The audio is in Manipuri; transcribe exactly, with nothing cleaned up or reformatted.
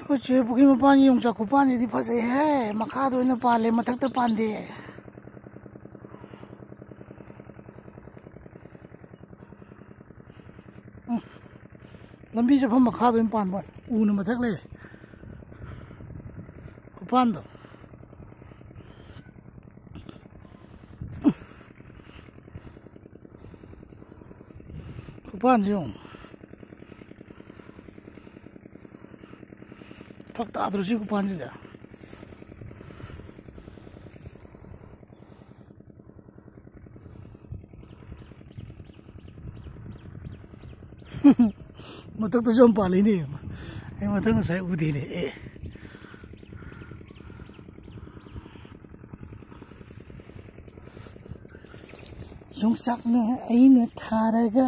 ꯑꯩꯈꯣꯏ ꯆꯦ ꯄꯨꯈ꯭ꯔꯤ ꯃꯄꯥꯟꯒꯤ ꯌꯣꯡꯆꯥꯛ ꯈꯨꯄꯥꯟꯁꯤꯗꯤ ꯐꯖꯩꯍꯦ, ꯃꯈꯥꯗ ꯑꯣꯏꯅ ꯄꯥꯜꯂꯦ, ꯃꯊꯛꯇ ꯄꯥꯟꯗꯦ꯫ ꯎꯝ, ꯂꯝꯕꯤ ꯆꯠꯐꯝ ꯃꯈꯥꯗ ꯑꯣꯏꯅ ꯄꯥꯟꯕ, ꯎꯅ ꯃꯊꯛ ꯂꯩꯔꯦ ꯈꯨꯄꯥꯟꯗꯣ꯫ ꯈꯨꯄꯥꯟꯁꯦ ꯌꯦꯡꯉꯨ꯫ ꯐꯛ ꯇꯥꯗ꯭ꯔꯣ ꯁꯤ ꯈꯨꯄꯥꯟꯁꯤꯗ? ꯃꯊꯛꯇꯁꯨ ꯌꯥꯝ ꯄꯥꯜꯂꯤꯅꯦ꯫ ꯑꯩ ꯃꯊꯛ ꯉꯁꯥꯏ ꯎꯗꯦꯅꯦ꯫ ꯑꯦ꯫ ꯌꯣꯡꯆꯥꯛꯅꯦ ꯑꯩꯅ ꯊꯥꯔꯒ꯫